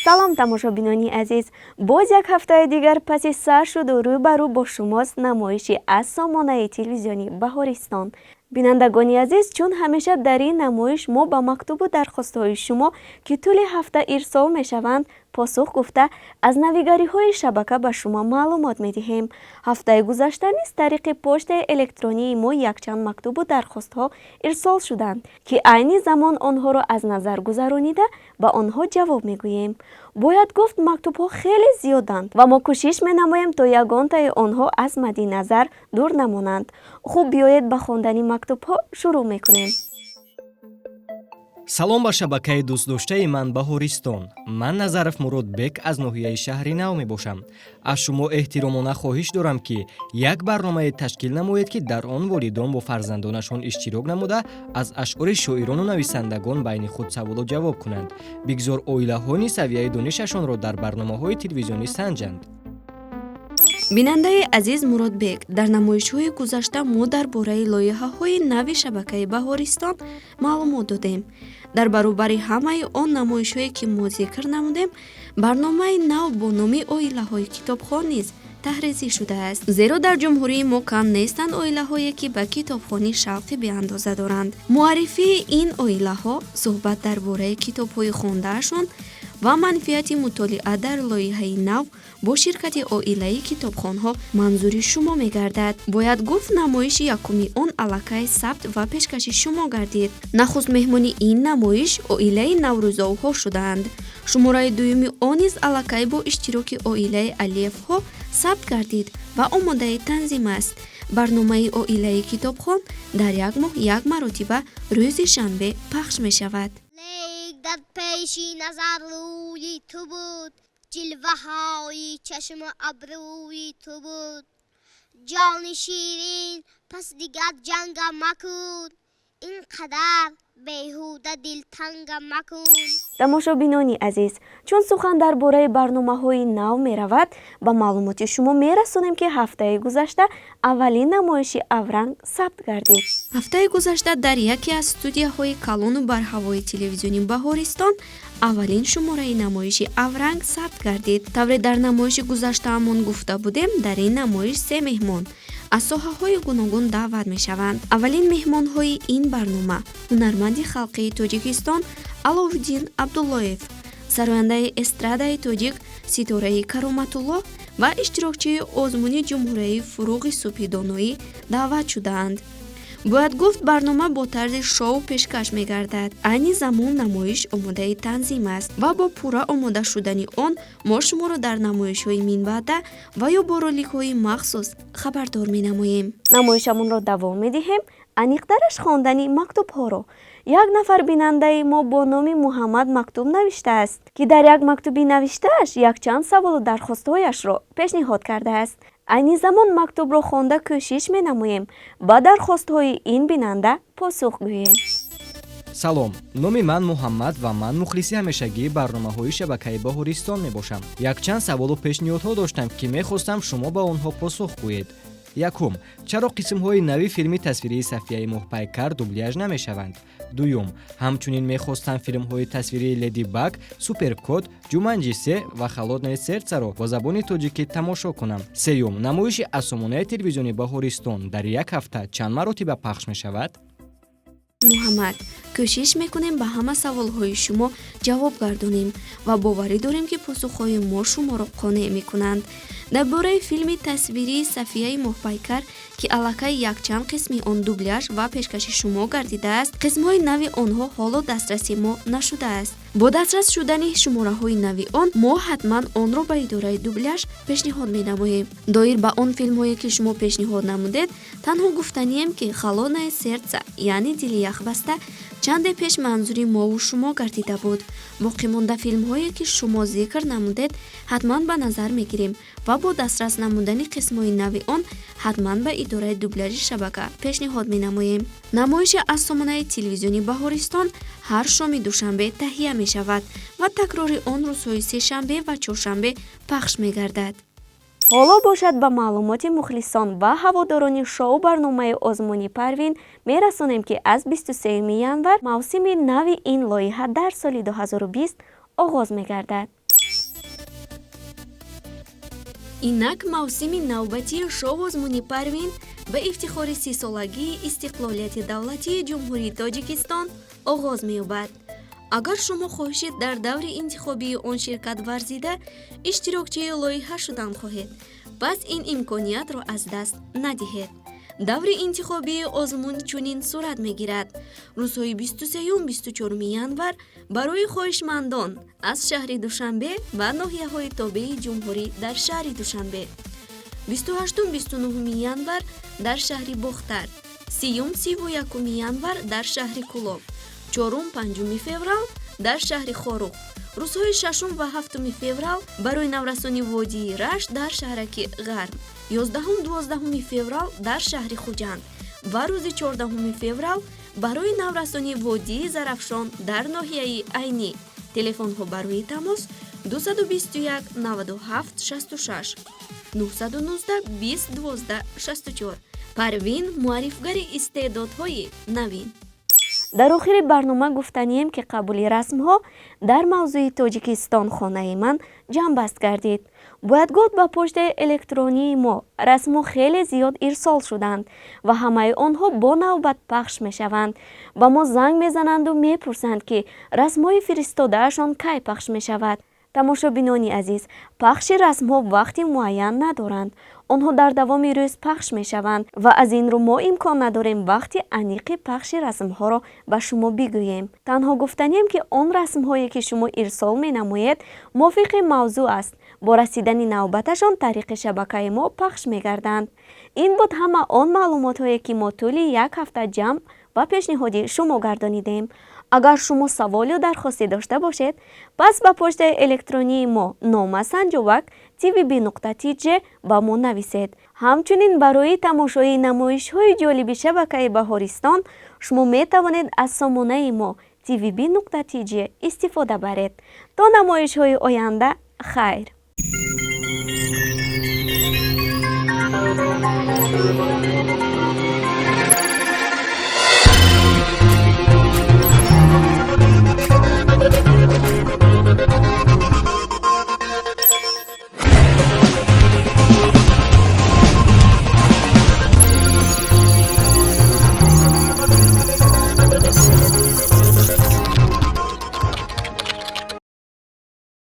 Салом, тамошобинони азиз! Боз як ҳафтаи дигар паси сар шуду рӯ ба рӯ бо шумост намоиши аз сомонаи телевизиони Баҳористон. Бинандагони азиз, чун ҳамеша дар ин намоиш мо ба мактубу дархостҳои шумо, ки тӯли ҳафта ирсол мешаванд, посух гуфта, аз навигариҳои шабака ба шумо маълумот медиҳем. Ҳафтаи гузашта низ тариқи почтаи электронии мо якчанд мактубу дархостҳо ирсол шуданд, ки айни замон онҳоро аз назар гузаронида, ба онҳо ҷавоб мегӯем. Бояд гуфт, мактубҳо хеле зиёданд ва мо кӯшиш менамоем, то ягонтаи онҳо аз мадди назар дур намонанд. Хуб, биёед, ба хондани мактубҳо шурӯъ мекунем. Салом ба шабакаи дӯстдоштаи ман Баҳористон. Ман Назаров Муродбек аз ноҳияи Шаҳри Нав мебошам. Аз шумо эҳтиромона хоҳиш дорам, ки як барномае ташкил намоед, ки дар он волидон бо фарзандонашон иштирок намуда, аз ашъори шоирону нависандагон байни худ саволу ҷавоб кунанд. Бигзор оилаҳо низ савияи донишашонро дар барномаҳои телевизионӣ санҷанд. Бинандаи азиз Муродбек, дар намоишҳои гузашта мо дар бораи лоиҳаҳои нави шабакаи Баҳористон маълумот додем. Дар баробари ҳамаи он намоишҳое, ки мо зикр намудем, барномаи нав бо номи оилаҳои китобхон низ таҳризӣ шудааст, зеро дар ҷумҳурии мо кам нестанд оилаҳое, ки ба китобхонӣ шавқи беандоза доранд. Муаррифии ин оилаҳо, суҳбат дар бораи китобҳои хондаашон ва манфиати мутолиа дар лоиҳаи нав бо ширкати оилаи китобхонҳо манзури шумо мегардад. Бояд гуфт, намоиши якуми он аллакай сабт ва пешкаши шумо гардид. Нахуст меҳмони ин намоиш оилаи Наврӯзовҳо шудаанд. Шумораи дуюми он низ аллакай бо иштироки оилаи Алиевҳо сабт гардид ва омодаи танзим аст. Барномаи оилаи китобхон дар як моҳ як маротиба рӯзи шанбе пахш мешавад. Лек дар пеши назар рӯи ту буд, ҷилваҳои чашму абрӯи ту буд. Ҷони ширин, пас дигар ҷанга макун, ин қадар беҳуда дилтанга макун. Тамошобинони азиз, чун сухан дар бораи барномаҳои нав меравад, ба маълумоти шумо мерасонем, ки ҳафтаи гузашта аввалин намоиши Авранг сабт гардид. Ҳафтаи гузашта дар яке аз студияҳои калону барҳавои телевизиони Баҳористон аввалин шумораи намоиши Авранг сабт гардид. Тавре дар намоиши гузаштаамон гуфта будем, дар ин намоиш се меҳмон аз соҳаҳои гуногун даъват мешаванд. Аввалин меҳмонҳои ин барнома ҳунарманди халқии Тоҷикистон Аловуддин Абдуллоев, сарояндаи эстрадаи тоҷик Ситораи Кароматулло ва иштирокчии озмуни ҷумҳурияи Фуруғи субҳи доноӣ даъват шудаанд. Бояд гуфт, барнома бо тарзи шоу пешкаш мегардад. Айни замон намоиш омодаи танзим аст ва бо пурра омода шудани он мо шуморо дар намоишҳои минбаъда ва ё бо роликҳои махсус хабардор менамоем. Намоишамонро давом медиҳем, аниқтараш хондани мактубҳоро. Як нафар бинандаи мо бо номи Муҳаммад мактуб навиштааст, ки дар як мактуби навиштааш якчанд саволу дархостҳояшро пешниҳод кардааст. Айни замон мактубро хонда, кӯшиш менамоем ба дархостҳои ин бинанда посух гӯем. Салом, номи ман Муҳаммад ва ман мухлиси ҳамешагии барномаҳои шабакаи Баҳористон мебошам. Якчанд саволу пешниҳодҳо доштам, ки мехостам шумо ба онҳо посух гӯед. Якум: чаро қисмҳои нави филми тасвирии Сафияи моҳпайкар дубляж намешаванд? Дуюм: ҳамчунин мехостам филмҳои тасвирии Леди Баг, Суперкот, Ҷуманҷи се ва Холодное сердце-ро бо забони тоҷикӣ тамошо кунам. Сеюм: намоиши аз сомонаи телевизиони Баҳористон дар як ҳафта чанд маротиба пахш мешавад? Муҳаммад, кӯшиш мекунем ба ҳама саволҳои шумо ҷавоб гардонем ва боварӣ дорем, ки посухҳои мо шуморо қонеъ мекунанд. Дар бораи филми тасвирии Сафияи моҳпайкар, ки аллакай якчанд қисми он дубляж ва пешкаши шумо гардидааст, қисмҳои нави онҳо ҳоло дастраси мо нашудааст. Бо дастрас шудани шумораҳои нави он мо ҳатман онро ба идораи дубляж пешниҳод менамоем. Доир ба он филмҳое, ки шумо пешниҳод намудед, танҳо гуфтанием, ки Холодное сердце, яъне Дили яхбаста, чанд Чанде пеш манзури мову шумо гардида буд. Боқимонда филмҳое, ки шумо зикр намудед, ҳатман ба назар мегирем ва бо дастрас намудани қисмҳои нави он ҳатман ба идораи дубляжи шабака пешниҳод менамоем. Намоиши аз сомонаи телевизиони Баҳористон ҳар шоми душанбе таҳия мешавад ва такрори он рӯзҳои сешанбе ва чоршанбе пахш мегардад. Ҳоло бошад, ба маълумоти мухлисон ва ҳаводорони шоу барномаи озмуни Парвин мерасонем, ки аз 23 январ мавсими нави ин лоиҳа дар соли 2020 оғоз мегардад. Инак, мавсими навбатии шоу-озмуни Парвин ба ифтихори 30-солагии истиқлолияти давлатии Ҷумҳурии Тоҷикистон оғоз меёбад. Агар шумо хоҳишед дар даври интихобии он ширкат варзида, иштирокчии лоиҳа шудан хоҳед, пас ин имкониятро аз даст надиҳед. Даври интихобии озмун чунин сурат мегирад: рӯзҳои 23-24 январ барои хоҳишмандон аз шаҳри Душанбе ва ноҳияҳои тобеи ҷумҳурӣ дар шаҳри Душанбе, 28-29 январ дар шаҳри Бохтар, 30-31 январ дар шаҳри Кӯлоб, 4-5 феврал дар шаҳри Хоруғ, рӯзҳои 6 ва 7 феврал барои наврасони водии Рашт дар шаҳраки Ғарм, 11-12 феврал дар шаҳри Хуҷанд ва рӯзи 14 феврал барои наврасони водии Зарафшон дар ноҳияи Айнӣ. Телефонҳо барои тамос: 221 97 66, 919 20 12 64. Парвин — муаррифгари истеъдодҳои навин. Дар охири барнома гуфтанием, ки қабули расмҳо дар мавзӯи «Тоҷикистон — хонаи ман» ҷамъбаст гардид. Бояд гуфт, ба почтаи электронии мо расмҳо хеле зиёд ирсол шуданд ва ҳамаи онҳо бо навбат пахш мешаванд. Ба мо занг мезананду мепурсанд, ки расмҳои фиристодаашон кай пахш мешавад. Тамошобинони азиз, пахши расмҳо вақти муайян надоранд. Онҳо дар давоми рӯз пахш мешаванд ва аз ин рӯ мо имкон надорем вақти аниқи пахши расмҳоро ба шумо бигӯем. Танҳо гуфтанем, ки он расмҳое, ки шумо ирсол менамоед, мувофиқи мавзӯъ аст, бо расидани навбаташон тариқи шабакаи мо пахш мегарданд. Ин буд ҳама он маълумотҳое, ки мо тӯли як ҳафта ҷамъ ва пешниҳоди шумо гардонидем. Агар шумо саволю дархостӣ дошта бошед, пас ба почтаи электронии мо нома санҷовак tvb.tj ба мо нависед. Ҳамчунин, барои тамошои намоишҳои ҷолиби шабакаи Баҳористон шумо метавонед аз сомонаи мо tvb.tj истифода баред. То намоишҳои оянда хайр.